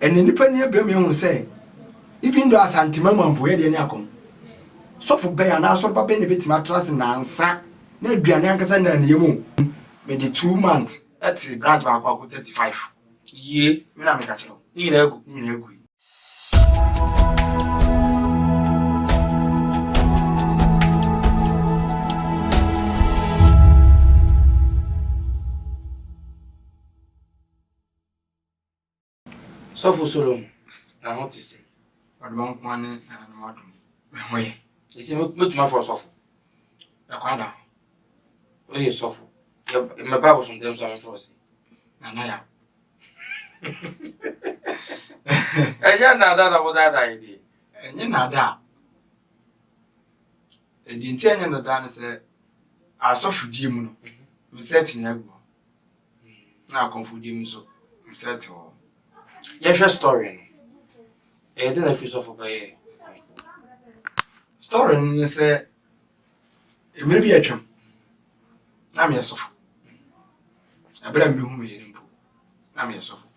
Ɛnna nnipa ni abira mi ahunu sɛ even though Asantema mu ampo yɛ deɛ ne akɔm. Sɔfo bɛn anaa asɔreba bɛn na ebetumi atra ase nnansa na aduane ankasa nna ne yam o. Mede 2 months ɛte branch baako baako 35. Yie. Me na meka kyerɛ wo. Ne nyinaa gu. Ne nyinaa gu yi. Sɔfo Solomon, na ho te sɛ? Ɔdoma nko ara ne nananom adom. Me ho yɛ. Ɛsɛ mɛtumi afrɛ sɔfo. Ɛkwan da hɔ. Woyɛ sɔfo. Mɛba abosomdɛm so a mɛfrɛ wo sɛ? Nana Yaw. Ɛnyɛ nnaadaa na wodaadaa yɛ deɛ. Ɛnyɛ nnaadaa. Ɛdeɛ nti ɛnyɛ nnaadaa ne sɛ asɔfodie mu no, me sɛ te nyinaa gu hɔ. Na akɔmfodie mu nso, me sɛ te hɔ. Yɛhwɛ story no. Ɛyɛ dɛn na afiri sɔfo bɛyɛ kɔmfo? Story no ne sɛ mmerɛ bi atwam na meyɛ sɔfo. Ɛberɛ a mehu me yere mpo na meyɛ sɔfo.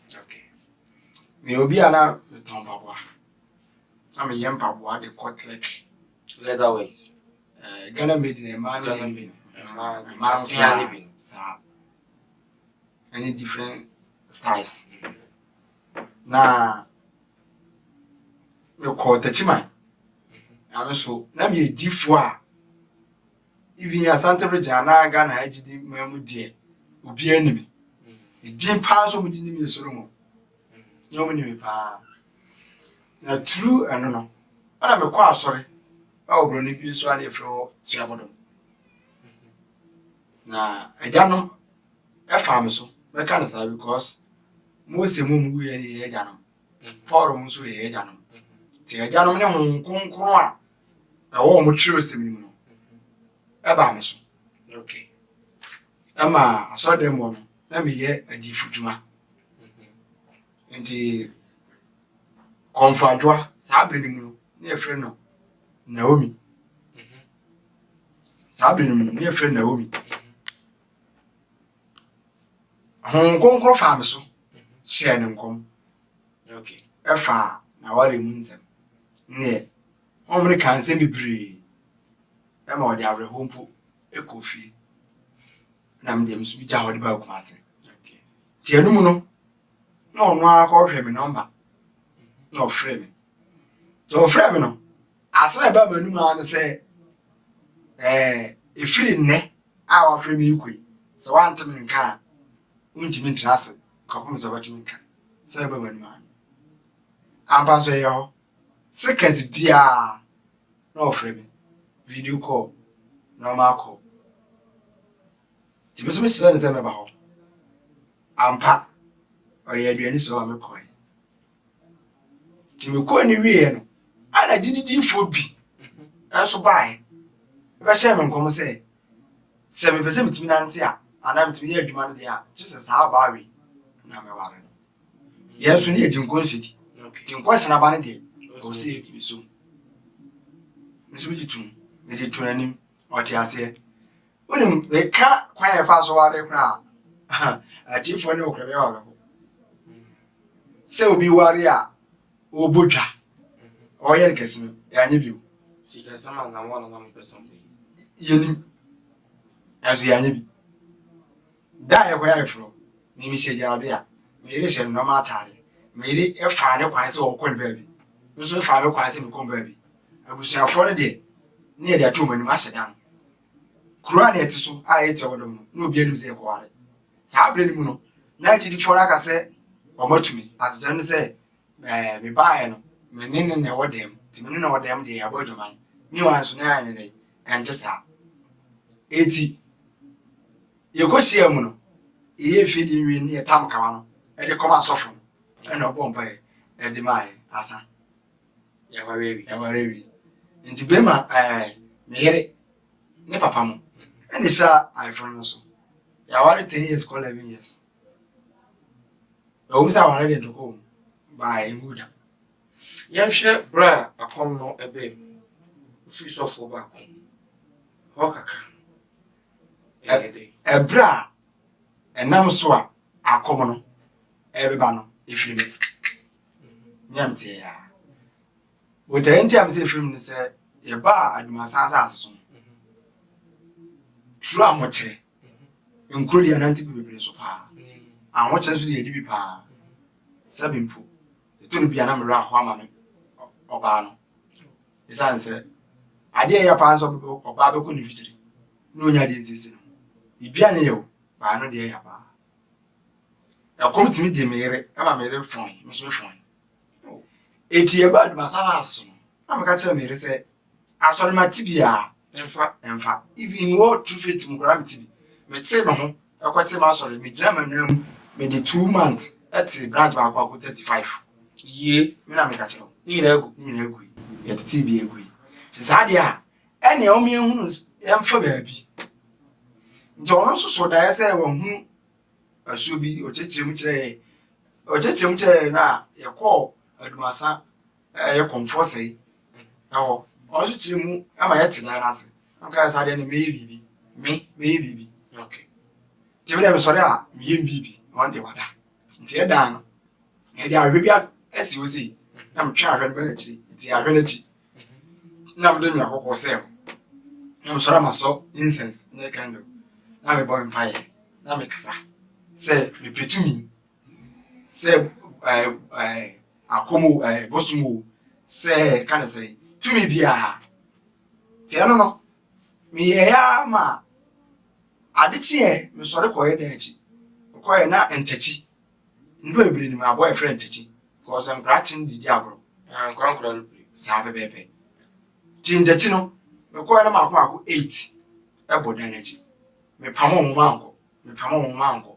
Meyɛ obi a na metɔn mpaboa. Na meyɛ mpaboa de kɔ trek. Leather works. Ghana made na mmaa no Ghana deɛ made. Mmaa mmaa atea ne bi no. Saa. Ɛne different styles. Na mekɔɔ Takyiman. Na me so na meyɛ difoɔ a even Asante region anaa Ghana ha gyidi man mu deɛ obiara ni me. Edin paa nso wɔde nim yɛ Solomon. Na wɔn nim me paa. Na through ɛno no, ɛna mekɔ asɔre ɛwɔ borɔno bi so a na yɛfrɛ hɔ Tuabɔdɔm. Na agyanom ɛfaa me so, mɛka no saa because Mose mu mu wuiɛ no yɛ agyanom. Paul mu nso yɛ agyanom. Nti agyanom ne Honhom Kronkron a ɛwɔ wɔn twerɛsɛm no mu no ɛbaa me so. Ɛma asɔredan mu hɔ no, na meyɛ adiyifo dwuma. Nti Kɔmfo Adwoa, saa bere no mu no, na yɛfrɛ no Naomi. Saa bere no mu no, na yɛfrɛ no Naomi. Honhom Kronkron faa me so hyɛɛ no nkɔm ɛfaa n'aware mu nsɛm. Neɛ honhom no kaa nsɛm bebree ɛma ɔde awerɛhoɔ mpo ɛkɔ fie. Na me deɛ me nso megya hɔ de baa Kumase. Nti ɛno mu no, na ɔno ara kɔhwɛ me nɔmba na ɔfrɛ me. Nti ɔfrɛ me no, asɛm a ɛbaa m'anum ara ne sɛ ɛfiri nnɛ a wafrɛ me yi kɔ yi, sɛ wante me nka a, wontumi ntena ase kɔpem sɛ wobɛte me nka. Sɛ ɛbaa m'anum ara no. Ampa nso ɛyɛ hɔ. Seconds biara na ɔfrɛ me. Video call, normal call. Nti me nso mehyerɛ no sɛ mɛba hɔ. Ampa, ɔyɛ aduane si hɔ a mekɔe. Nti mekɔe no wieɛ no, ana gyididiifoɔ bi nso baeɛ bɛhyɛɛ me nkɔm sɛ, sɛ mepɛ sɛ metumi nante a, anaa metumi yɛ adwuma no deɛ a, gye sɛ saa ɔbaa wei na mɛware no. Yɛn nso ne yɛgye nkɔnhyɛ di. Nti nkɔnhyɛ no aba no deɛ, ɛwɔ sɛ yɛtumi som. Nso megye tom, mede to n'anim, ɔte aseɛ. Wonim, meka kwan a yɛfa so ware koraa a, atiefoɔ ne wo koraa bɛyɛ awerɛho. Sɛ obi ware a, ɔrebɔ dwa, ɔreyɛ no kɛse no, yɛanyɛ bio. Sikasɛm a na wɔn na mopɛ sɛ mobɛyɛ. Yɛnim, nanso yɛanyɛ bi. Da a yɛkɔyɛ ayeforɔ, me mehyɛ gyalabea, me yere hyɛ nnoɔma ataade, me yere faa ne kwan sɛ ɔrekɔ ne baabi, me nso mefaa me kwan sɛ mekɔ me baabi. Abusuafoɔ no deɛ, ne yɛde ato wɔn anim ahyɛ da no. Kuro a na yɛte so a ɛyɛ Tiawadɔm no, na obiara nim sɛ yɛkɔware. Saa berɛ no mu no, na agyidifoɔ no aka sɛ wɔatumi. Asekyerɛ ne sɛ, ɛɛ mebaeɛ no, me ne no na ɛwɔ dɛm. Nti me ne no wɔ dɛm deɛ yɛabɔ adwaman. Meanwhile nso na anyɛ dɛn, ɛnte saa. Enti yɛkɔhyiaa mu no, yɛyɛ mfeɛ deɛ nwie ne yɛtam kawa no de kɔma asɔfo no, ɛna ɔbɔ mpaeɛ de maa yɛn asa. Yɛaware awie. Yɛaware awie. Nti bɛrima ɛɛ me yere ne papa mo ɛna ɛhyira ayeforo no so. Yɛaware 10 years kɔ 11 years. Ɛwɔ mu sɛ aware de ntɔkwa wɔ mu, baa ɛngu da. Yɛnhwɛ berɛ a akɔm no ɛbaa mu. Ofiri sɔfoɔ baako hɔ kakra no. Ɛyɛ dɛ. Ɛberɛ a ɛnam so a akɔm no ɛbɛba no, ɛfiri me. Me a meteɛ yi ara. Botaeɛ nti a mesɛ yɛfiri mu ne sɛ yɛbaa Adumasa asase so no, turo ahokyerɛ, nkuro deɛ anante bi bebree so paa. Ahokyerɛ nso deɛ yɛde bi paa. Sɛbi mpo, ɛtɔ no bi a na me werɛ aho ama me ɔbaa no. Ɛsiane sɛ adeɛ ɛyɛ paa sɛ ɔbaa bɛkɔ ne mfikyiri na ɔnya adeɛ nsiesie no ho. Biribi anyɛ yɛ o, baa no deɛ ɛyɛ paa. Ɛkɔm tumi de me yere ma me yere fɔn, me nso me fɔn. Eti yɛbaa Adumasa asase so no, na meka kyerɛ me yere sɛ asɔre ma te biara Mfa. mfa. Even wɔ True Faith mu koraa mete bi. Metee me ho ɛkɔtee m'asɔre, megyina m'anan mu, mede 2 months ɛte branch baako baako 35. Yie. Me na meka kyerɛ wo. Ne nyinaa gu. Ne nyinaa gu yi. Yɛtete bi agu yi. Nti saa deɛ a, ɛnea wɔn yɛnhunu yɛmfa baabi. Nti ɔno nso so daeɛ sɛ wahunu asuo bi, ɔkyerɛkyerɛ mu kyerɛ yɛn. Ɔkyerɛkyerɛ mu kyerɛ yɛn na yɛkɔɔ Adumasa ɛyɛ kɔmfoɔ sɛe ɛhɔ. Ɔno nso kyerɛ mu ama yɛte dan no ase. Na meka sɛ saa deɛ no mɛyɛ biribi. Me mɛyɛ biribi. Nti me deɛ mesɔre a meyɛ biribi na ɔno deɛ wada. Nti ɛdan no, yɛde ahwehwɛ bi asi hɔ sei na metwe ahwɛ no bɛn akyiri. Nti ahwɛ no akyi na mede nwera kɔkɔɔ sɛɛ hɔ. Na mesɔre a masɔ incense ne candle na mebɔ me mpaeɛ na mekasa sɛ mepɛ tumi sɛ ɛɛ ɛɛ akɔm o, ɛɛ bosom o, sɛ ka ne sɛ tumi biara. Nti ɛno no meyɛɛ ara ma ade kyeɛ mesɔre kɔyɛ dan akyi. Mekɔyɛ na ntakyi. Nnipa bebree nim aboa a yɛfrɛ no ntakyi because nkwadaa kye no de di agorɔ. Ah, nkwadaa nkwadaa bebree. Saa pɛpɛɛpɛ. Nti ntakyi no mekɔɛ na maako maako 8 ɛbɔ dan n'akyi. Mepam wɔn mankɔ. Mepam wɔn mankɔ.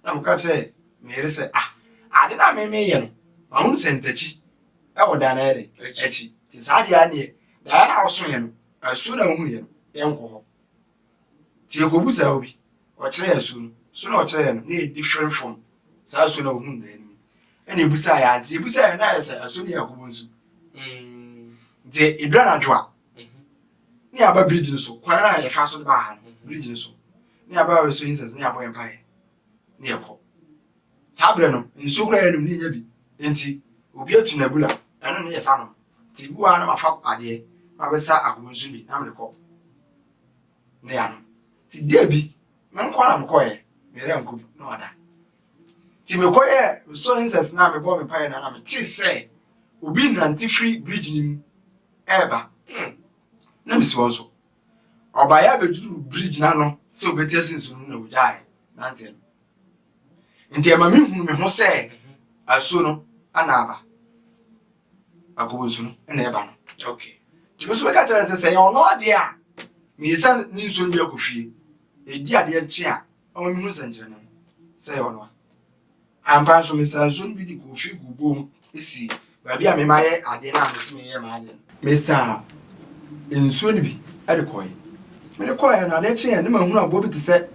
Na meka kyerɛ me yere sɛ ah ade na me meyɛ no mahunu sɛ ntakyi ɛwɔ dan no yɛ akyi. Nti saa deɛ aneɛ daeɛ no a wosoeɛ no asuo na wohunuiɛ no yɛnkɔ hɔ. Nti yɛkɔbu saa obi ɔkyerɛ yɛ asuo no so na ɔkyerɛ yɛ no na yɛ different from saa asuo na ohun daeɛ no mu. Ɛna ebusa yɛ nti ebusa yɛ na yɛ sɛ asuo no yɛ akobo nsu. Nti edura anadwo a ne yɛaba bridge no so kwan a yɛfa so de baa ha no bridge no so ne yɛaba abɛso incense ne yɛabɔ yɛn mpaeɛ ne yɛkɔ. Saa berɛ no nsuo koraa yɛnom ne yɛnya bi nti obi atu n'abura ɛno ne yɛ sa nom. Nti ebi wɔ ha na mafa adeɛ na mabɛsa akobo nsu bi na mede kɔ ne yɛanom. Nti da bi me nko ara na mekɔɛ me yere ankɔ bi na wada. Nti mekɔyɛ mesɔ incense na mebɔ me mpaeɛ na na metee sɛ obi nante firi bridge no mu ɛreba. Na mesi hɔ nso. Ɔbaeɛ abɛduru bridge no ano sɛ obɛti asi nsuo no mu na ogyaeɛ nanteɛ no. Nti ɛma mehunu me ho sɛ asuo no ana aba. Akobo nsu no na ɛba no. Nti me nso meka kyerɛ no sɛ sɛ ɛyɛ ɔno adeɛ a meyɛsa ne nsuo no bi akɔ fie. Ɛdi adeɛ nkye a ɔma mehu nsɛnkyerɛnne sɛ ɛyɛ ɔno a. Ampa nso mesaa nsuo no bi de guu fi guu bowl mu si baabi a mema yɛ adeɛ no a mese meyɛ m'adeɛ no. Mesaa nsuo no bi de kɔe. Mede kɔeɛ no adeɛ kyeeɛ no mahunu aboa bi te sɛ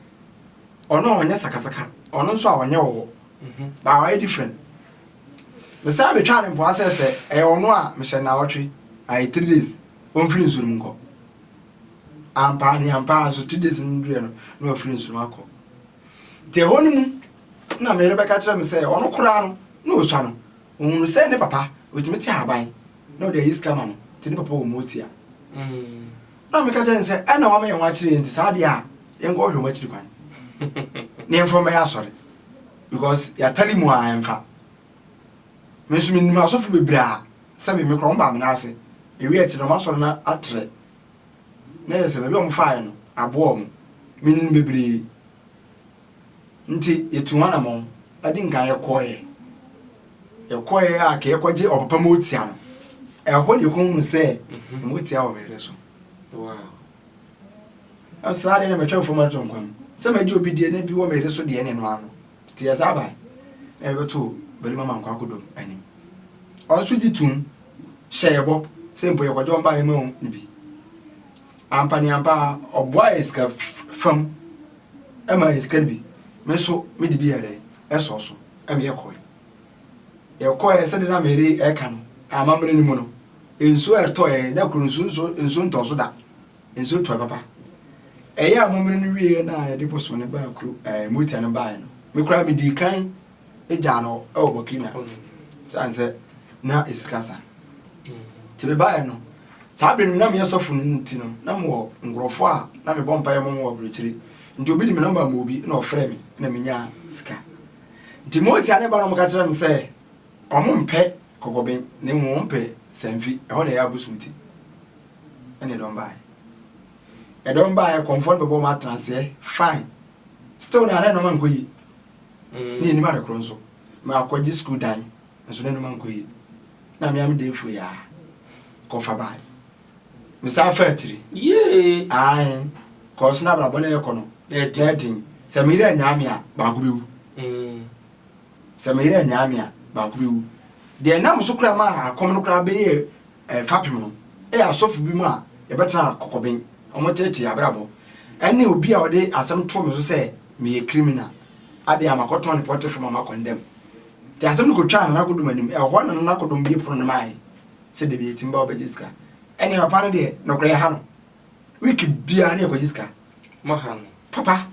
ɔno a ɔnyɛ sakasaka, ɔno nso a ɔnyɛ ɔwɔ. But ɔyɛ different. Mesan betwaa no mpoa sɛ sɛ ɛyɛ ɔno a mehyɛ no naawɔtwe, ayɛ 3 days, ɔmfiri nsuo no mu nkɔ. Ampa ne ampa nso 3 days no duruiɛ no na wafiri nsuo no mu akɔ. Nti ɛhɔ no mu na me yere bɛka kyerɛ me sɛ ɔno koraa no na ɔsua no, ɔhunu sɛ ne papa ɔtumi te ahaban na ɔde ayi sika ma no nti ne papa wɔ motia. Na meka kyerɛ no sɛ ɛna wama yɛn ho akyerɛ yɛn nti saa deɛ a yɛnkɔ hwɛ wɔn akyiri kwan na yɛmfa wɔn mmɛyɛ asɔre because yɛatare mu a ɛmfa. Me nso menim asɔfo bebree a sɛbe me koraa wɔn baa me nan ase ewie akyiri no wɔn asɔre no atrɛ na yɛ sɛ baabi a wɔn faeɛ no aboa wɔn. Menim bebree. Nti yɛtuu ho anamɔn. Adi nkan yɛkɔeɛ. Yɛkɔeɛ a ka yɛkɔgye ɔpapa motia no. Ɛhɔ na yɛkɔhunu sɛ motia wɔ me yere so. Saa deɛ na matwa fam ato nkwa mu. Sɛ magye obi deɛ na bi wɔ me yere so deɛ ne no ano. Nti yɛsan bae na yɛbɛtoo Barima Mankwaa Akodɔm anim. Ɔno nso gye toom hyɛɛ yɛn bɔ sɛ mpo yɛkɔgye wɔn ba a yɛma wɔn no bi. Ampa ne ampa ara, ɔboaa yɛn sika fam ma yɛn sika no bi. Me nso mede bi yɛɛ dɛn? Ɛsɔɔ so ma yɛkɔe. Yɛkɔeɛ sɛdeɛ na Mary reka no, amammerɛ no mu no, nsuo a ɛtɔeɛ, na kuro no nsuo nso nsuo ntɔɔ so da. Nsuo tɔe papa. Ɛyɛ amammerɛ no wieeɛ no a yɛde bosom no baa kuro, ɛɛ Motia no baeɛ no, me koraa medii kan gyaa no wɔ Burkina. Sane sɛ Na sika sa. Nti mebaeɛ no, saa berɛ no mu na meyɛ sɔfo no nti no, na mewɔ nkurɔfoɔ a na mebɔ mpaeɛ ma wɔn wɔ aburokyire. Nti obi de me nɔmba ma obi na ɔfrɛɛ me na menyaa sika. Nti motia ne ba na wɔka kyerɛ me sɛ wɔmpɛ kɔkɔben na mmom wɔmpɛ samfi, ɛhɔ na ɛyɛ abosom ti. Ɛna ɛdɔm baeɛ. Ɛdɔm baeɛ, kɔmfoɔ no bɛbɔ wɔn atenaseɛ, fine. Still na na nneɛma nkɔ yie. Ne yɛnim ade korɔ nso. Makɔgye sukuu dan nso na nneɛma nkɔ yie. Na me ara me dan fui a kɔfa bae. Mesan fa akyiri. Yee. Ae. Kɔɔ so na abrabɔ no yɛkɔ no. Na ɛden. Sɛ me yere anyaa me a, baako bɛwu. Sɛ me yere anyaa me a, baako bɛwu. Deɛ ɛnam so koraa maa akɔm no koraa bɛyɛɛ fapem no yɛ asɔfo bi mu a yɛbɛtena kɔkɔben, wɔteetee abrabɔ, ɛne obi a ɔde asɛm too me so sɛ meyɛ criminal, adeɛ a makɔtɔn ne pɔte fam a makɔndɛm. Nti asɛm no kɔtwaa Nana Kodom anim, ɛhɔ na Nana Kodom bue pono no maae sɛ dabi yɛtumi ba wobɛgye sika. Ɛne papa no deɛ nokorɛ yɛha no. Week biara ne yɛkɔgye sika. Moha no? Papa,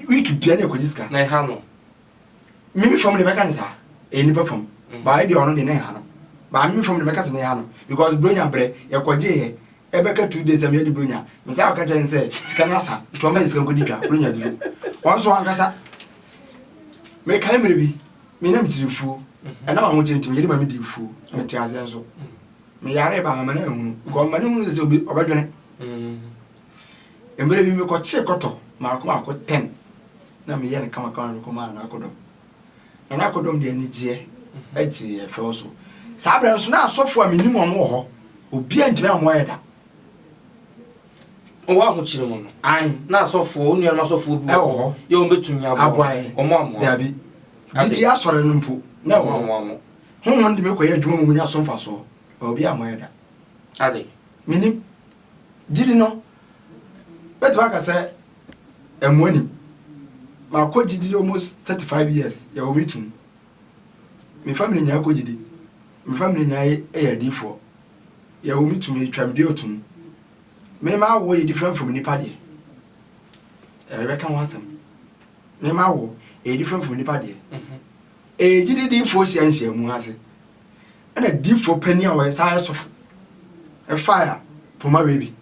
week biara ne yɛkɔgye sika. Na ɛha no? Me me fam de mɛka ne saa. Ɛyɛ nipa fam. Mm. Baa ebi ɔno de ne ha no. Baa me me fam de mɛka sɛ ne ha no. Because bronya brɛ yɛkɔgye yɛ. Ɛbɛka 2 days am yɛde bronya. Me saa ɔka kyerɛ sɛ sika no asa. Nti ɔma yɛ sika nkɔdi dwa. Bronya duro. Wɔn nso ankasa. Mekae mmerɛ bi, me nam kyerɛ fuo. Mhm. Ɛnam ahokyere nti meyere ma me di fuo. Mete aseɛ nso. Mm. Meyare ba mama no ahunu. Because mama no hunu sɛ obi ɔbɛdwene. Mm. Mmerɛ bi mekɔkyee kɔtɔ maako maako 10. na meyɛ no kamakama na mekɔmaa Nana Akodɔm. Nana Akodɔm de anigyeɛ gyee yɛn fɛw so. Saa berɛ nso na asɔfoɔ a menim wɔn wɔ hɔ, obiara ntumi ammoa yɛ da. Wɔ ahokyere mu no, Ae. na asɔfoɔ, wo nuanom asɔfoɔ bi wɔ hɔ. Yɛ wɔn bɛtumi aboa yɛn. Wɔn ammoa. Dabi. Gyidie asɔre no mpo, na ɛwɔ hɔ. Wɔn ammoa mo. Honhom de me kɔyɛ adwuma mu nya so mfasoɔ, but obiara ammoa yɛ da. Ade. Menim. Gyidi no, bɛtumi aka sɛ ɛmmoa nim. Makɔ gyidi almost 35 years, yɛwɔ me tum. Me family nyinaa kɔ gyidi. Me family nyinaa yɛ adiifoɔ. Yɛwɔ me tum, yɛtwa me dua tum. Me ma awoɔ yɛ different from nipa deɛ. Ɛbɛka ho asɛm. Me ma awoɔ ɛyɛ different from nipa deɛ. Ɛyɛ gyidi diifoɔ hyia nhyiamu ase. Ɛna diifoɔ panin a wɔyɛ saa yɛ sɔfo. Ɛfae a poma wei bi.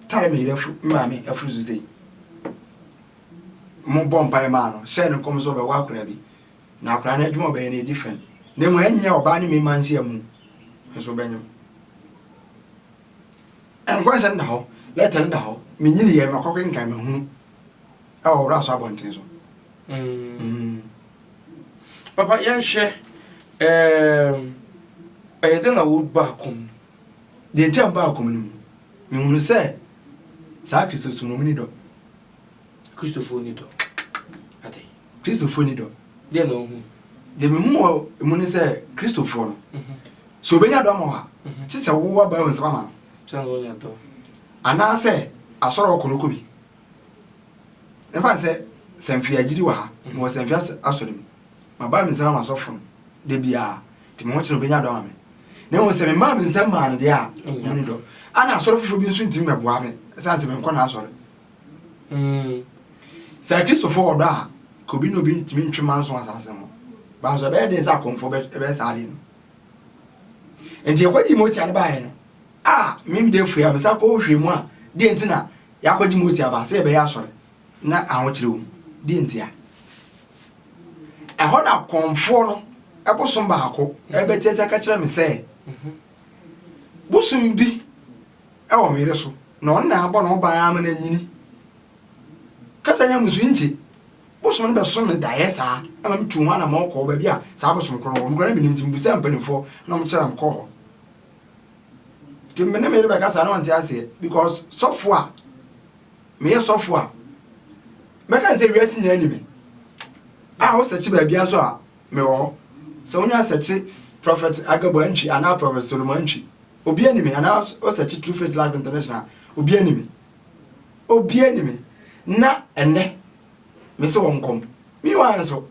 Tare me yere afu me maame afuru so sei. Mo bɔ mpae maa no hyɛɛ no nkɔm sɛ ɔbɛwɔ akwadaa bi. Na akwadaa no adwuma ɔbɛyɛ no yɛ different. Na mmom ɛnyɛ ɔbaa ne mmarima nhyiamu nso bɛnyem. Nkɔnhyɛ no da hɔ, lɛtɛ no da hɔ. Menyini yɛ makɔ kenkan mahunu ɛwɔ wura so abɔnten so. Papa yɛnhwɛ ɛyɛ dɛn na wo baa kɔm no? Deɛ nti a mebaa kɔm no mu, mehunu sɛ saa Kristosom no, wɔn ni dɔ. Kristofoɔ ni dɔ. Ade. Kristofoɔ ni dɔ. Deɛ na wohu? Deɛ mehu wɔ mu ne sɛ Kristofoɔ no, sɛ obɛnya dɔ ama wo a, kye sɛ wowɔ aba wo nsɛm ama no. Sɛ na wonya dɔ. Anaasɛ asɔre ɔkɔ no kɔ bi. Ɛmfa ne sɛ sɛmfia gyidi wɔ ha, mewɔ sɛmfia asɔre mu. Maba me nsɛm ama asɔfo no da biara, nti me ho kyerɛ obɛnya dɔ ama me. Na mmom sɛ memaa me nsɛm maa no deɛ a, ɔmu ni dɔ. Ana asɔre foforɔ bi nso ntumi mɛboa me, ɛsiane sɛ menkɔ n'asɔre. Sɛ Kristofoɔ wɔ dɔ a, ka obi ne obi ntumi ntwe manso asase ho. Banso ɛbɛyɛ den sɛ akɔmfoɔ bɛyɛ saa adeɛ no. Nti yɛkɔgye motia no baeɛ no, a meme de afue a mesa kɔ hwɛ mu a, deɛ nti na yɛakɔgye motia ba sɛ yɛbɛyɛ asɔre na ahokyerɛ wɔ mu. Deɛ nti a. Ɛhɔ na kɔmfoɔ no ɛbosom baako ɛbɛte sɛ ka kyerɛ me sɛ bosom bi ɛwɔ me yere so na ɔno na abɔ ne ho ban ama no anyini. Kasa nyɛ musu nkye. Bosom no bɛso me daeɛ saa ama metu ho anammɔn kɔɔ baabi a saa bosom korɔ no wɔ. Mekora na menim nti mebisaa mpanimfoɔ na wɔkyerɛ me kɔɔ hɔ. Nti me ne me yere bɛkasa na ɔnte aseɛ because sɔfo a meyɛ sɔfo a mɛka ne sɛ wiase nyinaa ni me a wosɛkye baabia nso a mewɔ hɔ. Sɛ wonya sɛkye Prophet Agabo Antwi anaa Prophet Solomon Antwi obi ani me anaa wosɛkye True Faith Life International obi ani me. Obi ani me. Na ɛnɛ me sɛ wɔn nkɔm. Meanwhile nso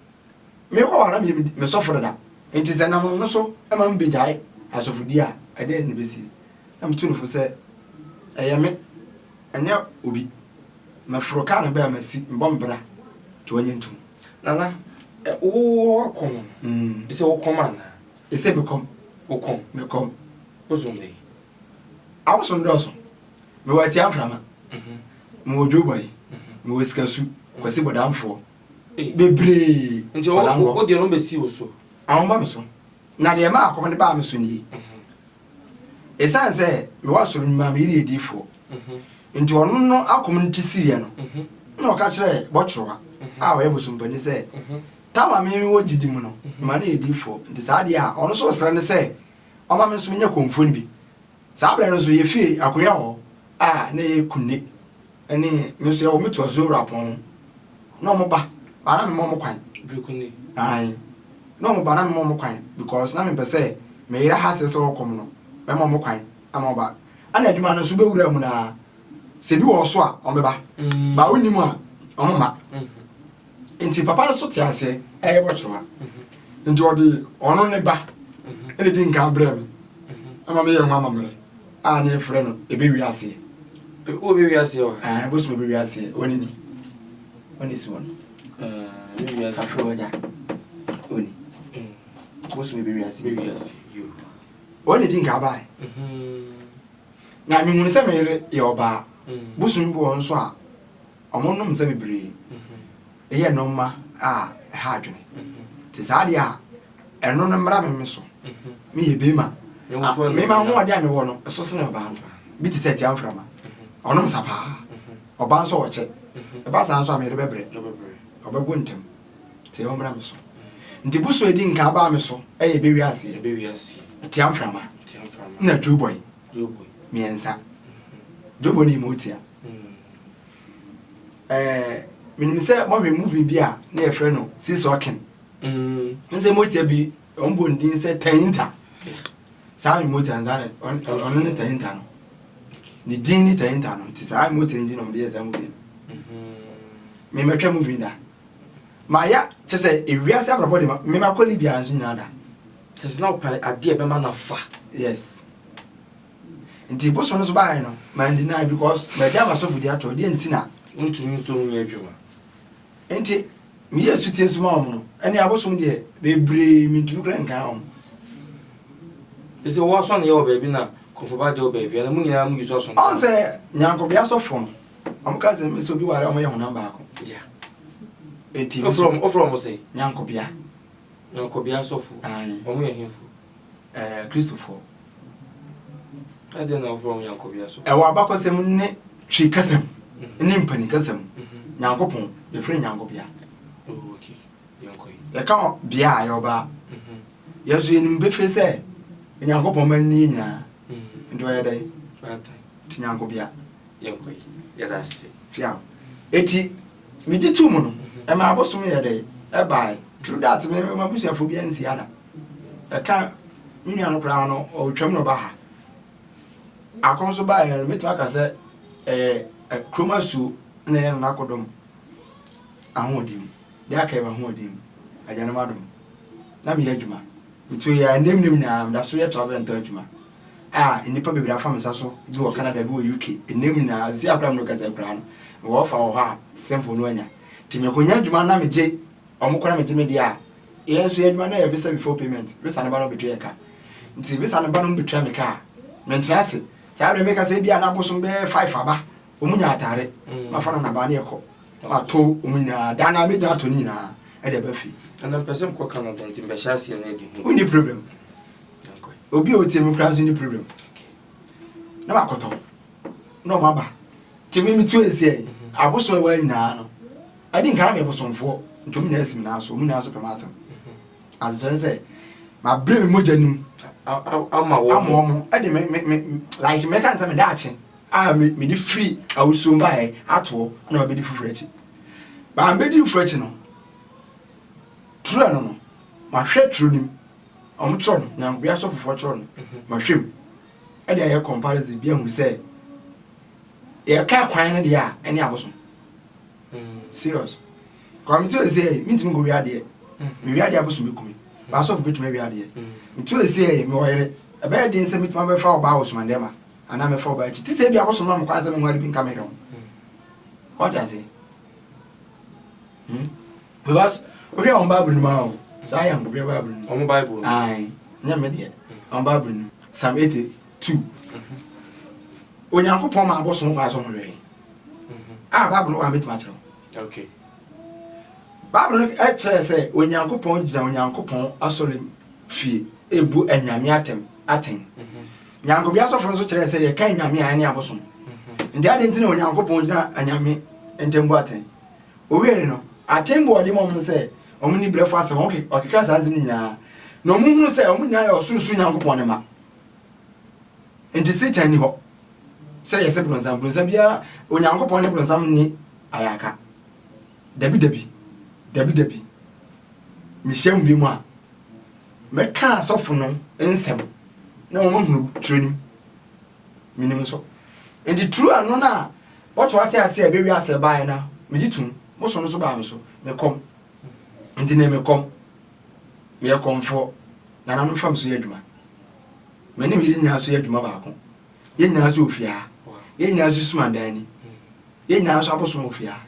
mekɔ hɔ na meyɛ me sɔfo dada. Nti sɛ nam no so ma me begyae asɔfodi a ɛdɛn na ɛbɛsie? Na metu no fo sɛ ɛyɛ me ɛnyɛ obi. Mɛforo kaa no bɛɛ masi mbɔ me bra nti wɔnyɛ ntom. Nana, wowɔ kɔm no? Sɛ wo kɔm anaa? Ɛsɛ mekɔm. Wokɔm? Mekɔm. Bosom bɛyi? Abosom dɔɔso. Mewɔ atia mframa. Mewɔ dwobɔyi. Mewɔ sikasu. Kwasi bɔdamfoɔ. Bebree. Nti wo deɛ no bɛsi wo so? Ahoma me so. Na deɛ ɛma akɔm no baa me so nie. Ɛsiane sɛ mewɔ asɔre no mu a me yere yɛ diifoɔ nti ɔno no akɔm no ti siiɛ no na ɔka kyerɛɛ Bɔkyerɛwa a ɔyɛ bosompani sɛ tam a me mewɔ gyidi mu no mema no yɛ diifoɔ nti saa deɛ a ɔno nso resrɛ no sɛ ɔma me nso menyɛ kɔmfoɔ no bi. Saa berɛ no nso yɛfie akonnwa wɔ hɔ a na ɛyɛ kunne ne me nso yɛwɔ me to azuo wura pɔn ho na ɔmo ba ba na mema ɔmo kwan. Birikuni. Ae na ɔmo ba na mema ɔmo kwan because na mempɛ sɛ me yere ha sɛ sɛ ɔkɔm no mɛma ɔmo kwan ama ɔba ɛna adwuma no nso wobɛwura mu naa sɛ bi wɔ so a ɔmo bɛba ba wonni mu a ɔmo ma nti papa no nso te aseɛ ɛyɛ bɔkyerɛwa nti ɔde ɔno ne ba ɛna di nka brɛ me ama meyɛ ho amammerɛ a ne yɛfrɛ no ɛbɛwi aseɛ. Wobɛwi aseɛ wɔ ha? Bosom ɛbɛwi aseɛ ɔne ni ɔne si hɔ no kafrɛ ɔgya ɔni bosom ɛbɛwi aseɛ ɔne di nka bae na mehunu sɛ meyere yɛ ɔbaa bosom bi wɔ nso a Wɔnom nsa bebree yɛ nnoɔma a ɛha adwene. Nti saa adeɛ a ɛno no mmra me me so. Meyɛ beema. Me m'ahoɔden a mewɔ no ɛso sene ɔbaa no. Bi te sɛ atia mframa. Ɔnom nsa paa. Ɔbaa nso ɔkyɛ. Ɛba saa nso a meyere bɛbrɛ. Ɔbɛgo ntɛm. Nti ɔmmra me so. Nti bosom a ɛdi nkan baa me so yɛ bɛwiaseɛ. Atia mframa. Na dwobɔe. Mmiɛnsa. Dwobɔ no yɛ mu tia. Ɛɛ menim sɛ moahwɛ movie bi a na yɛfrɛ no Seesaw King. Mm. N sɛ motia bi wɔn bɔ ne din sɛ Tayinta. Saa mi motia no saa na ɔno ne Tayinta no. Ne din ne Tayinta no nti saa motia no din na wɔde yɛ saa movie no. Mm-hmm. Memɛtwa movie da. Maya kyɛ sɛ ewiase abrabɔ de mema kɔ Libya nso nyinaa da. Kyɛ sɛ na ɔpɛ adeɛ bɛma no afa. Yes. Nti bosom no so baeɛ no, man deny because magya m'asɔfodie ato hɔ, deɛ nti na. Wontumi nso nyɛ adwuma. Nti meyɛɛ sutie nso maa wɔn no, ɛne abosom deɛ bebree mentumi koraa nkan wɔn. Ɛsɛ wɔ asɔne yɛ wɔ baabi na kɔfɔba deɛ wɔ baabi ana mo nyinaa mo yi so asɔne. Ɔn sɛ nyankobea asɔfoɔ no, wɔn ka sɛ sɛ obi ware a wɔyɛ honam baako. Yeah. Eti wofrɛ wɔn sɛ? Nyankobea. Nyankobea asɔfo. Wɔn yɛ hemfo? Ɛɛ Kristofoɔ. Adɛn na wɔfrɛ wɔn Nyankobea so? Ɛwɔ abakɔsɛm ne Twi kasa mu mhm. ne mpanin kasa mu. Mhm. Nyankopɔn, yɛfrɛ no Nyankobea. Oh, Yɛka bea a ɛyɛ ɔbaa. Mhm. Yɛn nso yɛnim pefee sɛ Onyankopɔn ma nni nyinaa. Nti ɔyɛ dɛn? Nti Nyankobea. Fiaw. Eti megye tuu mu no, ɛma abosom yɛ dɛn? Ɛbae. True that me m'abusuafoɔ bi ansi ada. Ɛka me nua no koraa no, ɔretwam na ɔba ha. Akɔm nso baeɛ no, mɛtumi aka sɛ ɛyɛ kurom asuo na ɛyɛ Nana Akodɔm ahoɔden mu. Deɛ aka yɛ m'ahoɔden mu, agyanom adom. Na meyɛ adwuma. Metuo yɛ a nnam nnam nyinaa meda so yɛ travel and tour adwuma a nnipa bebree afa me nsa so, bi wɔ Canada, bi wɔ UK. Nnam nyinaa, seesei a koraa me ne wo kasa yi koraa no, mewɔ ɔfa wɔ hɔ a simple no anya. Nti mekɔnya adwuma na megye wɔn koraa megye me deɛ a, Yɛn nso yɛn adwuma no yɛ visa before payment, visa no ba na ɔbɛtua yɛ ka. Nti visa no ba na ɔbɛtua me ka a, mentena ase. Saa berɛ meka sɛ ebia na abosom bɛyɛ five aba, wɔn nya atare, mm. mafa no nabaa ne yɛkɔ. Mato wɔn nyinaa, daa na mɛgyina ato ne nyinaa ɛde aba fie. Ɛna mpɛ sɛ mekɔ Canada nti mbɛhyɛ aseɛ na adi ho. Wonni problem. Obi a ɔtie me koraa nso nni problem. Na makɔtɔ na ɔmo aba. Nti me metu nsiɛ yi, mhm. abosom ɛwɔ nyinaa no, Adi nkan na meyɛ bosomfoɔ, nti wɔn nyinaa asi me nan so, wɔn nyinaa nso pɛ m'asɛm. Asekyerɛ ne sɛ, mabrɛ me mogya nim ama wɔn, ɛde me me me like mɛka ne sɛ me daakye a me mede firi awusuo baeɛ atoɔ ɛna mabɛdi foforɔ akyi. Baa mebɛdi foforɔ akyi no, turo ɛno no, mahwɛ turo nim, wɔn twerɛ no, nyankobea asɔfofoɔ twerɛ no, mahwɛ mu, ɛde ayɛ comparison bi ahunu sɛ yɛka kwan no deɛ a ɛne abosom. Serious. Kwa me tiri sɛ me ntumi nkɔ wia adeɛ. Me wia adeɛ abosom bɛku me. Baasɔfo bɛtumi awia adeɛ. Me tiri sɛ me wɔ yere. Ɛbɛyɛ den sɛ metumi abɛfa ɔbaa wɔ sumandɛma anaa mɛfa ɔbaa akyi. Ti sɛ ebi abosom ma me kwan sɛ me nware bi nka me yere ho. Ɔte ase. Hmm? Because wohwɛ wɔn Bible no mu a o, saa yɛ nkɔhwɛ Bible no. Wɔn Bible no. Ae. Nyɛ me deɛ. Wɔn Bible no. Psalm 82. Onyankopɔn ma abosom kwan so ho hwɛ. A Bible no wɔ a mɛtumi akyerɛ wo. Okay. Bible no kyerɛ sɛ Onyankopɔn gyina Onyankopɔn asɔre fie ebu anyame atɛm atɛn. Nyankobea asɔfo nso kyerɛ sɛ yɛka anyame a ɛne abosom. Nti adɛn nti na Onyankopɔn gyina anyame ntam bu atɛn? Owiei no, atɛn bu a ɔde ma wɔn sɛ wɔn nni brɛfo asɛm, ɔkeka saa nsɛm nyinaa. Na wɔn hunu sɛ wɔn nyinaa yɛ ɔsorosoro Nyankopɔn ne mma. Nti Satan ni hɔ sɛ yɛsɛ bronsam. Bronsam biara, Onyankopɔn ne bronsam nni ayaka. Dabi dabi, dabi dabi. Mehyia mu bi mu a, mɛka asɔfo no nsɛm na wɔn ahunu twerɛ nim. Menim nso. Nti turu ano no a wɔto ate ase a ɛbɛwi ase baeɛ no, megye tom. Mo so no so baa me so. Mekɔm. Nti ne mekɔm. Meyɛ kɔmfoɔ. Nananom fa me so yɛ adwuma. Me ne me yere nyinaa nso yɛ adwuma baako. Yɛn nyinaa nso wɔ fie ha. Yɛn nyinaa nso sum adan ni. Yɛn nyinaa nso abosom wɔ fie ha.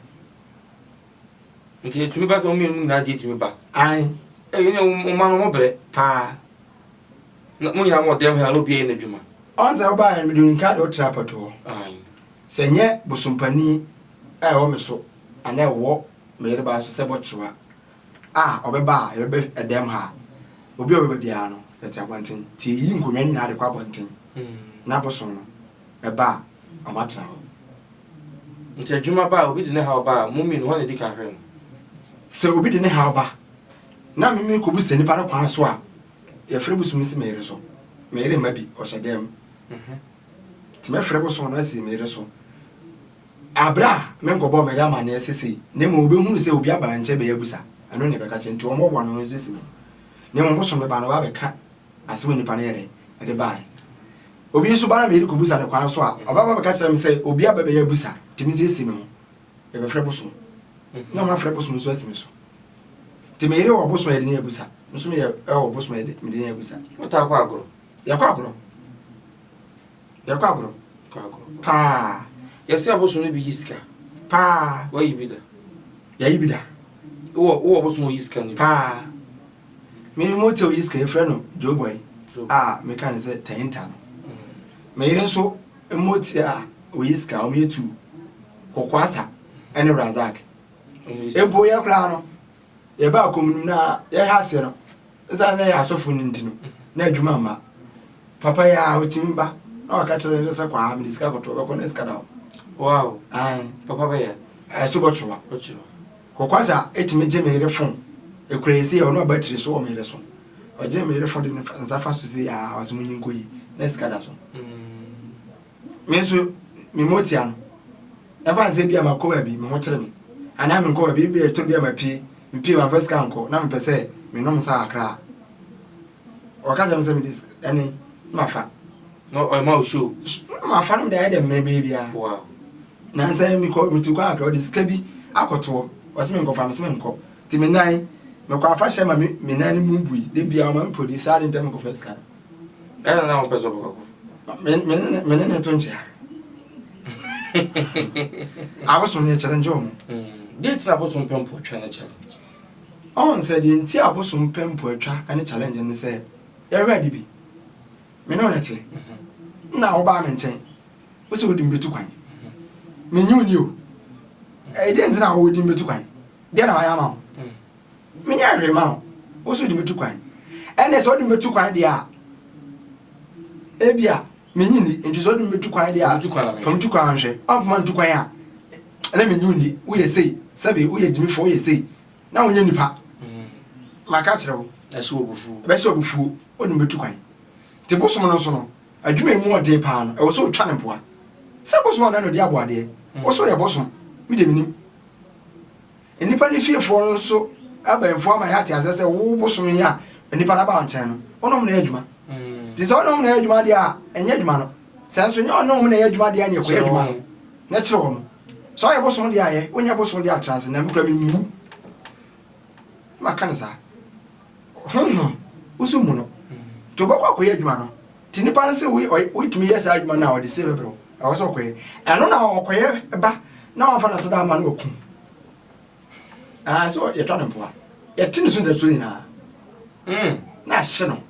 Nti etumi ba sɛ wɔn mmienu nyinaa deɛ etumi ba. Ayi. Ɛyɛ ne wɔn mma no wɔn brɛ. Paa. Na mo nyinaa mo wɔ dɛm ha na obi ayɛ n'adwuma. Ɔn sɛ ɔbaa yɛn mede nka de ɔtra apɔto hɔ. Ayi. Sɛ nyɛ bosompani a ɛwɔ me so anaa ɛwɔ me yere baa so sɛ bɔkyewa a ɔbɛba a yɛbɛba ɛdɛm ha a, obi a ɔbɛba biara no, yɛte abɔnten. Nti yɛyi nkonnwa no nyinaa de kɔ abɔnten na bosom no ɛba a, wɔatena hɔ. Nti adwuma ba a, obi de ne haw ba a, mo mmienu hwan na edi kan hwɛ no? Sɛ obi de ne haw ba na me mekɔbisa nipa no kwan so a, yɛfrɛ bosom no si me yere so. Me yere mma bi, ɔhyɛ dan mu. Nti mɛfrɛ bosom no asi me yere so. Bere a menkɔbɔɔ me yere amanneɛ sesei, na mmom obehunu sɛ obi aba nkyɛn bɛyɛ abusa, ɛno na ɛbɛka kyerɛ. Nti wɔmmɔboa no no nsisi no. Na mmom bosom no ba no, ɔba abɛka asɛm a nipa no yɛ dɛn? Ɛde bae. Obi nso ba na me yere kɔbusa no kwan so a, ɔbɛba abɛka kyerɛ me sɛ obi aba bɛyɛ abusa, nti mensiesie me ho. Yɛbɛfrɛ bosom. Na wɔafrɛ bosom nso asi me so. Nti me yere wɔ bosom a yɛde ne abusa. Me nso meyɛ wɔ bosom a yɛde mede ne abusa. Motaa kɔ agorɔ? Yɛkɔ agorɔ. Yɛkɔ agorɔ. Kɔ agorɔ. Paa. Yɛsɛ abosom no bi yi sika. Paa. Wayi bi da. Yɛyi bi da. Wowɔ wowɔ bosom oyi sika no bi. Paa. Me mo te oyi sika yɛfrɛ no Joe Boy a meka ne sɛ Tainta no. Me yere nso mo te a oyi sika wɔn yɛ tu Kɔkɔasa ɛne Razak. Mpo yɛ koraa no yɛba akɔm no mu na yɛhɛ aseɛ no Esiane na yɛyɛ asɔfo no nti no, na adwuma mma. Papa yi a otumi ba na waka kyerɛ ne sɛ kɔ ha, mede sika kɔto, ɔbɛkɔ na sika da hɔ. Wow. Ae. Papa bɛyɛ. Ɛso bɔtwewa. Bɔtwewa. Kɔkwasa etumi gye me yere fon. Ekura esi ɔno aba tiri so wɔ me yere so. Ɔgye me yere fon de ne nsa fa so si a ɔsɛ mo nyi nkɔ yi na sika da so. Me nso me motia no. Ɛmfa ne sɛ ebia makɔ baabi, me ho kyere me, anaa menkɔ baabi, ebia ɛtɔ bi a mapue, mepue mamfa sika ankɔ, na mepɛ sɛ menom nsa kakra a, ɔka kyerɛ me sɛ mede ɛne na mafa. Na ɔma wo show? Na mafa no mede ayɛ dɛ mmerɛ bɛyɛ biara. Wow. Nansa yi mekɔ metu kwan kakra, ɔde sika bi akɔtoɔ, ɔse menkɔfa, mese menkɔ. Nti me nan, mekɔ afahyɛ ma me me nan no mu bui, da biara ɔma me podi, saa de ntɛm mekɔfa sika no. Ɛna na wɔpɛ sɛ ɔbɛkɔ akɔfa. Me me ne me ne ne to nkyea. Abosom yɛ challenge wɔn. Deɛ nti na abosom pɛ mpoatwa ne challenge? Ɔn sɛ deɛ nti a abosom pɛ mpoatwa ne challenge ne sɛ yɛhwɛ ade bi. Me ne wo na te. Nna wobaa me nkyɛn. Wo sɛ wode me bɛtu kwan. Menye wo ni o. Ɛyɛ deɛ nti na wode me bɛtu kwan? Deɛ na mayɛ ama wo? Menyɛɛ hwee mma wo, wo nso wode me tu kwan. Ɛnneɛ sɛ wode me bɛtu kwan deɛ a, ebia menye nni, nti sɛ wode me bɛtu kwan deɛ a, fa me tu kwan nhwɛ. Woamfa mantu kwan a, na menye wo nni. Woyɛ sei, sɛbe woyɛ gyimifoɔ, woyɛ sei, na wonyɛ nipa. Maka akyerɛ wo. Ɛbɛhyɛ wo abufuo. Ɛbɛhyɛ wo abufuo, wode me bɛtu kwan. Nti bosom no nso no, adwuma a emu ɔden paa no, ɛwɔ sɛ wotwa no mpoa. Sɛ bosom a ɔno na ɔdi aboadeɛ, wo nso woyɛ bosom, me deɛ mennim. Nnipa no fiefoɔ no nso abɛnfoɔ ama yɛate aseɛ sɛ wo bosom yi a nnipa no aba wo nkyɛn no, wo ne wɔn na ɛyɛ adwuma. Nti sɛ wo ne wɔn na ɛyɛ adwuma deɛ a, ɛnyɛ adwuma no. Sɛ nso nyɛ wo ne wɔn na ɛyɛ adwuma deɛ a, ɛneɛ kɔyɛ adwuma no na kyerɛ wɔn. Sɛ ɔyɛ bosom deɛ a yɛ, wonyɛ bosom deɛ a tra ase na me koraa menwu. Maka no saa. Honhom, wo so mmu no. Nti wobɛkɔ akɔyɛ adwuma no. Nti nipa no se wotumi yɛ saa adwuma no a, ɔde sei bɛbrɛ wo. Ɛwɔ sɛ ɔkɔyɛ. Ɛno na ɔkɔyɛ ba na wamfa n'aseda amma no wakum. Ah, sɛ yɛtwa no mpoa. Yɛte ne so ntasuo nyinaa. Na ahye no.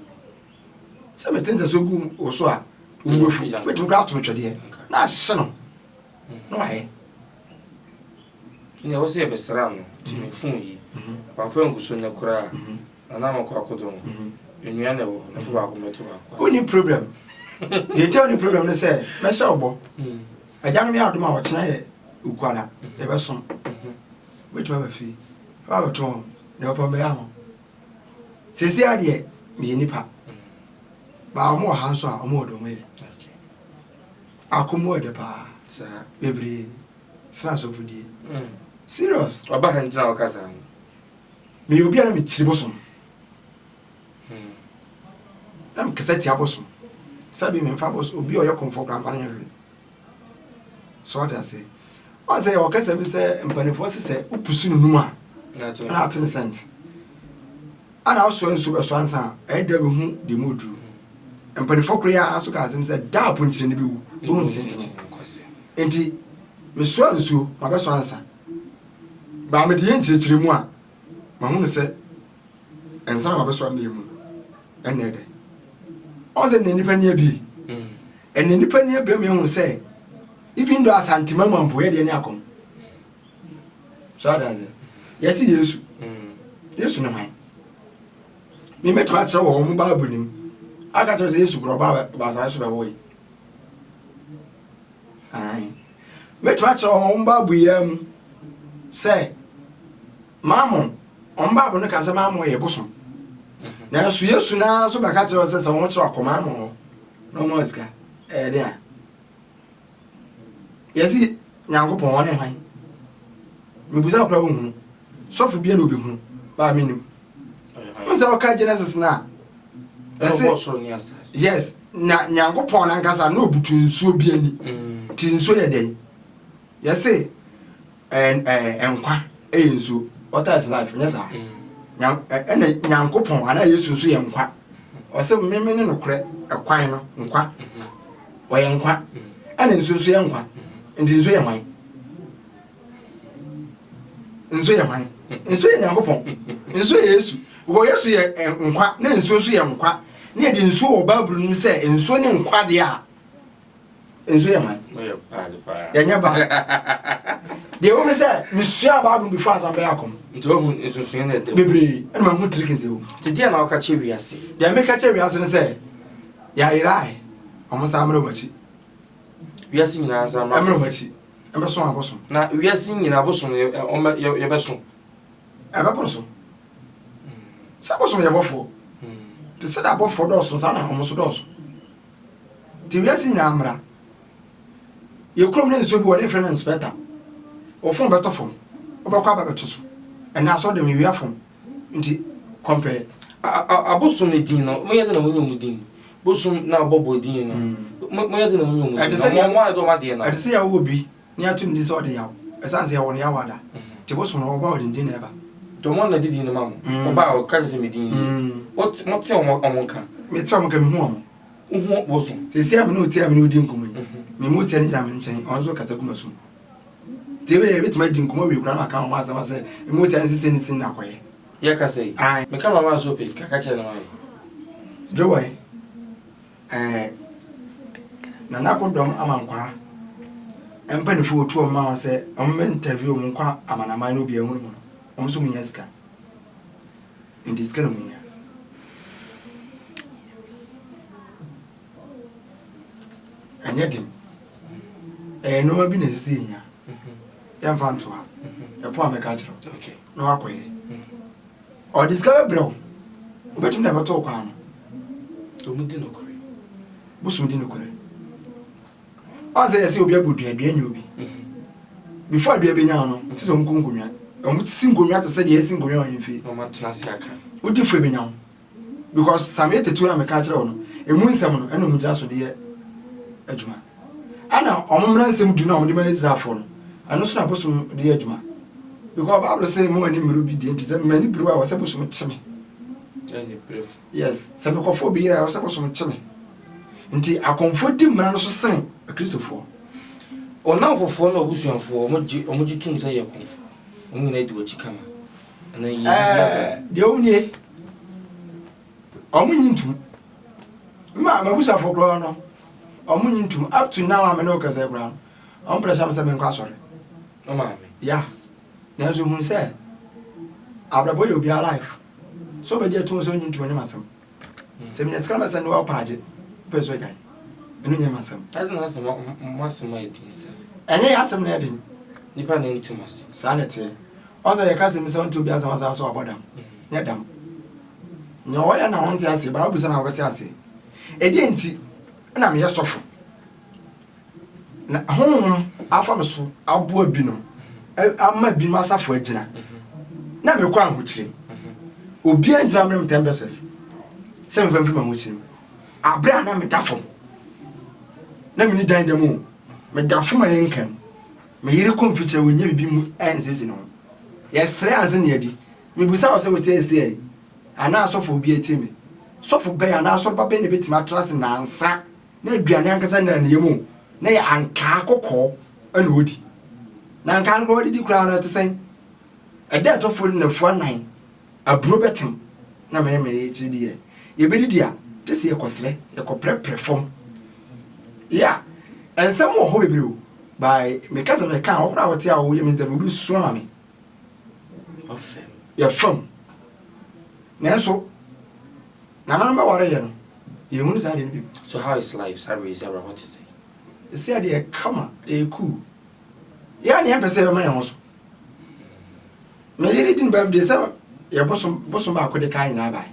Sɛ mete ntasuo gu wo so a, wo bo bɛfu. Wobɛtumi koraa ato me twɛdeɛ na ahye no na wayɛ. Nea ɛwɔ sɛ yɛbɛsra no nti me fon yi wamfa angu so nnɛ koraa na na makɔ akɔdɔ no nnua na ɛwɔ hɔ mɛfa baako mɛto baako ase. Wonni problem. Deɛ nti a wonni problem ne sɛ mɛhyɛ wo bɔ. Agyanom yɛ adom a ɔkyena yɛ Okuada yɛbɛsom. Wobɛtumi aba fie aba abɛto wɔn deɛ wɔpɛ wɔbɛyɛ ama wo. Seesei ara deɛ meyɛ nipa. Baa wɔn wɔ ha nso a wɔn wɔ deɛ wɔyɛ. Ako mu ɛdɛ paa. Bebree. Sena asɔfodie. Mm. Serious. Ɔba ha ntina ɔka saa no. Meyɛ obi a na mekyiri bosom. Hmm. Na mekasa tia bosom. Sɛbi memfa bosom obi a ɔyɛ kɔmfoɔ koraa mfa no nyɛ hwee. So ɔde ase. Ɔn sɛ yɛwɔ kasa bi sɛ mpanimfoɔ se sɛ wopusu no num a na ate ne sɛnt. Ana wosoa nsuo bɛsoa nsa a ɛyɛ da bɛhu deɛ mu oduru. Mpanimfoɔ koro yi ara nso ka asɛm sɛ da a ponkyerɛ no bɛwu bɛhu ne tentene. Nti mesoa nsuo mabɛsoa nsa. Baa mede yɛ nkyerɛkyerɛ mu a mahunu sɛ nsa na mabɛsoa no deɛ mu no ɛnna ɛdɛ. Ɔn sɛ nna nnipa ni abie. Ɛnna nnipa ni abie ma yɛhunu sɛ even though Asante mama mpo yɛ deɛ ne akɔm. So ade ase. Yɛsi Yesu. Yesu ne hwan? Me mɛtumi akyerɛ wɔ wɔn Bible nim. Aka kyerɛ sɛ Yesu kura ɔba ɔba asase so bɛwɔ yi. Ayi. Mɛtumi akyerɛ wɔ wɔn Bible yi mu sɛ maamon wɔn Bible no ka sɛ maamon yɛ bosom. Nanso Yesu naa nso bɛka kyerɛ sɛ sɛ wɔn kyerɛ akɔ maamon hɔ na wɔn sika ɛyɛ den a. Yɛsi Nyankopɔn ɔne hwan? Mebusa wo koraa wohunu. Sɔfo bia na obehunu. Baa menim. Wo sɛ ɔka Genesis no a ɛse yes na Nyankopɔn nankasa na obutu nsuo bi ani. Mm. Nti nsuo yɛ dɛn? Yɛse nkwa ɛyɛ nsuo. Water is life, nyɛ saa? Mm. Ɛna Nyankopɔn anaa Yesu nso yɛ nkwa. Ɔse meme ne nokorɛ ɛkwan no nkwa. Mm-hmm. Ɔyɛ nkwa. Ɛna nsuo nso yɛ nkwa. Nti nsuo yɛ hwan? Nsuo yɛ hwan? Nsuo yɛ Nyankopɔn. Nsuo yɛ Yesu. Because Yesu yɛ eh, nkwa na nsuo nso yɛ nkwa. Ne yɛde nsuo wɔ Bible no mu sɛ nsuo ne nkwa deɛ a nsuo yɛ hwan? Yɛnyɛ bad. Deɛ ɛwɔ mu sɛ mesua Bible before ansa mbɛyɛ akɔm. Nti wahu nsusuɛ na ɛda mu. Bebree ɛna mahu tricks ɛwɔ mu. Nti deɛ na woka kyerɛ wiase? Deɛ meka kyerɛ wiase ne sɛ yɛayerae wɔn nsa mmerɛ wɔn akyi. Wiase nyinaa nsa mmerɛ wɔn akyi. Ɛbɛso abosom. Na wiase nyinaa abosom yɛbɛso. Ɛbɛboro so. Sɛ abosom yɛ bɔfoɔ. Te sɛ de abɔfoɔ dɔɔso saa na wɔn nso dɔɔso. Nti wiase nyinaa mmra. Yɛ kurom ne nsuo bi wɔ ne frɛ no inspector. Wo fon bɛtɔ fam. Wobɛkɔ aba bɛto so. Ɛnɛ asɔre dɛm ewia fam. Nti kɔmpɛɛ. Abosom ne din no, moyɛ dɛ na monya ɔmo din? Bosom na ɔbɔbɔ din no, moyɛ dɛ na monya ɔmo din? Na mo ayɛ dɛ ɔmo adeɛ no. Ɛte sɛ yɛwɔ obi na yɛato ne din sɛ ɔde yaw. Ɛsiane sɛ yɛwɔ no yaw ada. Nti bosom no ɔba ɔde ne din na ɛba. Nti ɔmo na ɛde din no ma mo? Ɔba a ɔka kyerɛ sɛ me din nie. Mote ɔmo nka? Mete ɔmo nka, mehu ɔmo. Wohu bosom? Seesei a me ne wo te a me ne wo di nkɔmmɔ yi, me motia no gyina me nkyɛn, ɔno nso kasa gu m'asom. Nti ebia yɛbɛtumi adi nkɔmmɔ awie koraa na maka ho asɛm sɛ mmotia no sesei ne sei na akɔyɛ. Yɛ kasa yi. Ae. Me camera man so pɛ sika ka kyerɛ no ma me. Joy, eh, Nana Kodɔm Amankwaa mpaninfoɔ wɔtu wɔn ma wɔn sɛ wɔn mmɛ interview wɔn nkɔ amanaman na obiara nhunu wɔn no, wɔn nso wɔn hia sika. Nti sika na wɔn hia. Ɛnyɛ den. Ɛyɛ nneɛma bi na ɛsɛ sɛ yɛnya. Yɛmfa nto ha. Ɛpo a mɛka akyerɛ wo na wakɔyɛ. Ɔde sika bɛbrɛ wo. Wobɛtumi de abɛto wo kwan no. Ɔmu di nokorɛ. Bosom di nokorɛ. Ɔn sɛ yɛsɛ obi abɔ dua, dua nya obi. Before dua bɛnya wo no, te sɛ ɔmo kɔ nkonnwa. Ɔmo si nkonnwa te sɛ deɛ yɛsi nkonnwa wɔ yɛn fie. Wodi fo ebɛnya wo. Because Sammy Tetuo na meka kyerɛ wo no, emu nsɛm no ɛna wɔn gyina so de yɛ adwuma. Ɛna wɔn mmara nsɛm du no a wɔde ma Israelfoɔ no, ɛno nso na bosom de yɛ adwuma. Because Bible sɛ mo ani mmere obi deɛ nti sɛ m'ani bere a ɛwɔ sɛ bosom kye me. Yes, sɛ mekɔfo obi yere a ɛwɔ sɛ bosom kye me. Nti akɔmfoɔ di mmara no so sene akristofoɔ. Ɔnamfofoɔ ne ɔbusuafoɔ wɔn gye tum sɛ yɛ kɔmfoɔ. Wɔn nyinaa di w'akyi kama. Ɛɛ, deɛ wɔn nie, wɔn nyi ntum. Ma m'abusuafoɔ koraa no, ɔmo nyi ntum. Up to now a me ne wo kasa yi koraa no, ɔmo pressure me sɛ menkɔ asɔre. Wo maame? Yeah. Nanso hunu sɛ, abrabɔ yɛ obiara life. Sɛ wobɛgye atom sɛ wonnye ntom ɛnyɛ m'asɛm. Sɛ menya sika na mɛsɛnde wo a wopɛ agye, wopɛ nso agyae. Ɛno nyɛ m'asɛm. Adɛn na asɛ mo asɛm ayɛ den saa? Ɛnyɛ yɛn asɛm na ɛyɛ den. Nnipa na ɛnte mo ase. Saa na ɛteɛ. Ɔn sɛ yɛka asɛm bi sɛ wonte obi asɛm ase a sɛ wabɔ dam. Nyɛ dam. Nea ɔyɛ na wonte aseɛ, but wobisa no a wobɛte aseɛ. Ɛdeɛn nti na meyɛ sɔfo na honhom afa me so aboa binom ama binom asafo agyina na mekɔ ahokyerem? Obiara ntumi amene me 10 pesos sɛ mefa mfiri m'ahokyerem. Aberɛ a na meda fam na menni dan da mu o, meda fam a yɛnka mu. Me yere kɔ mfikyire a ɔnnya biribi mu nsiesie ne ho. Yɛsrɛ ansa na yɛadi. Mebisa wo sɛ wote ase ɛ? Anaa asɔfo obi atie me? Sɔfo bɛn anaa asɔreba bɛn na ebetumi atra ase nnansa na aduane ankasa nna ne yam o, na ɛyɛ ankaa kɔkɔɔ na odi? Na ankaa no koraa ɔde di koraa no ɛte sɛn? Ɛda a ɛtɔ fo nnafua nnan, aburo bɛtem na mɛyɛ me akyiri di ɛ. Yɛbɛdidi a, gye sɛ yɛkɔsrɛ, yɛkɔprɛprɛ fam. Yeah, nsɛm wɔ hɔ bebree o, but meka sɛ meka a, wo koraa a wote a woyɛ me interview, wobɛsu ama me. Yɛ fam. Nanso, nananom bɛware yɛ no, yɛnhunu saa adeɛ no bio. So how is life saa berɛ yi sɛ abrabɔ te sɛn? Sɛ adeɛ kama, ɛyɛ cool. Yɛ a ne yɛmpɛ sɛ yɛbɛma yɛn ho so. Me yere di ne birthday sɛ yɛ bosom bosom baako de kaa nyinaa bae.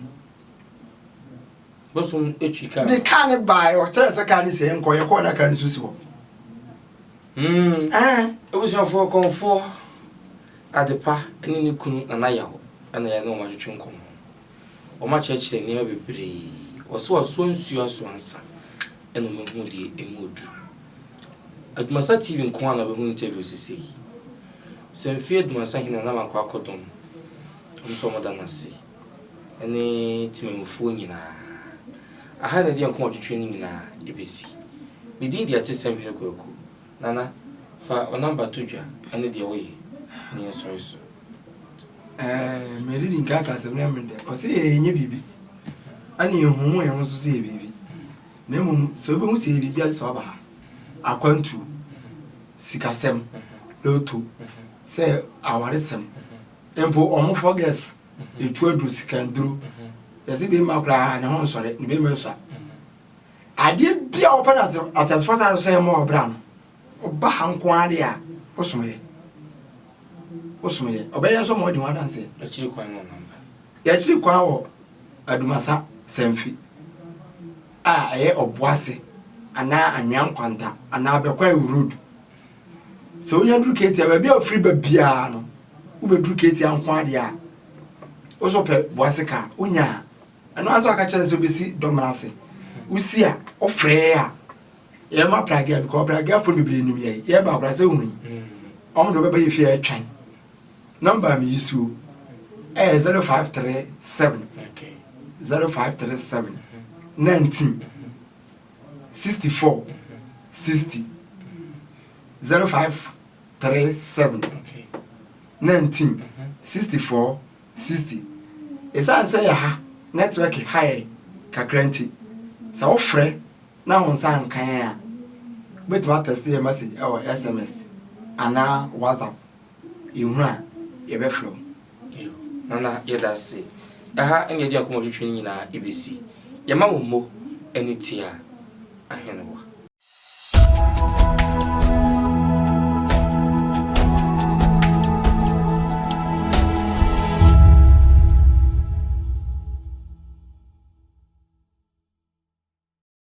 Bosom etwi kaa. De kaa ne bae, ɔkyerɛ sɛ kaa ne si yɛnkɔ, yɛkɔɔ na kaa ne so si hɔ. Mm. Eh. Abusuafoɔ kɔnfoɔ Adepa ne ne kunu Nana Yaw na yɛne wɔn atwetwe nkɔmmɔ. Wɔn akyerɛkyerɛ nneɛma bebree. Wɔse wɔasoa nsuo asoa nsa ɛna wɔn ahu deɛ ɛmu oduru. Adumasa TV nko ara na wobɛhu interview sesei. Sɛ mfeɛ Adumasa hene Nana Amankwa Akɔdɔm, wɔn nso wɔda no ase ɛne temamufoɔ nyinaa. Aha na ɛde yɛn nkɔmmɔ twetwe no nyinaa ɛbɛsi. Me din de Atesɛm Hene Kwaku. Nana, fa wo number to dwa ɛne deɛ woyɛ na yɛnsɔre so. Ɛɛ, meredi nka aka asɛm no ɛmmerɛ dɛ. Ɔsɛ yɛnyɛ biribi, ɛne yɛhu yɛn ho nso sɛ yɛ biribi. Na mmom sɛ wobɛhu sɛ yɛ biribi agye sɛ waba ha. Akwantuo, sikasɛm, loto, sɛ awaresɛm, mpo ɔmo forgets, etu aduro, sikanduro. Yɛse bɛrima koraa ne ho nsɔre, ne bɛrima sua. Adeɛ bi a wɔpɛ no ateasefoɔ asase so sɛ yɛmmɔ wɔ bra no, woba ha nko ara deɛ a, wosom yɛ. Wosom yɛ. Ɔbɛyɛ nso ma wadi ho adanseɛ. Yɛakyiri kwan wɔ namba. Yɛakyiri kwan wɔ Adumasa Samfi a ɛyɛ Ɔboase anaa Anwea Nkwanta anaa Bɛkwae Road. Sɛ wonya duru Ketia, baabi a wofiri ba biara no, wobɛduru Ketia nko ara deɛ a, wo so pɛ Boase kaa, wonya a, Ɛno ara sɛ waka kyerɛ no sɛ wobɛsi dɔmena ase. Wosi a, wofrɛ a, yɛma pragea because prageafoɔ no bebree nim yɛn. Yɛba akora sɛ wohu yi. Wɔn de wɔbɛba yɛ fie a ɛtwan. Nɔmba a meyi suo ɛyɛ 0537 0537 19 64 60 0537 19 64 60. Esiane sɛ yɛ ha nɛtwɛke ha yɛn kakra nti, sɛ wofrɛ na wo nsa anka yɛn a, wobɛtumi atɛste yɛn message wɔ SMS anaa WhatsApp. Yɛhunu a, yɛbɛfrɛ wo. Yo, Nana yɛda ase. Ɛha na yɛde yɛn nkɔmmɔtwetwe no nyinaa bɛsi. Yɛma wo mmo ne tia ahenewa.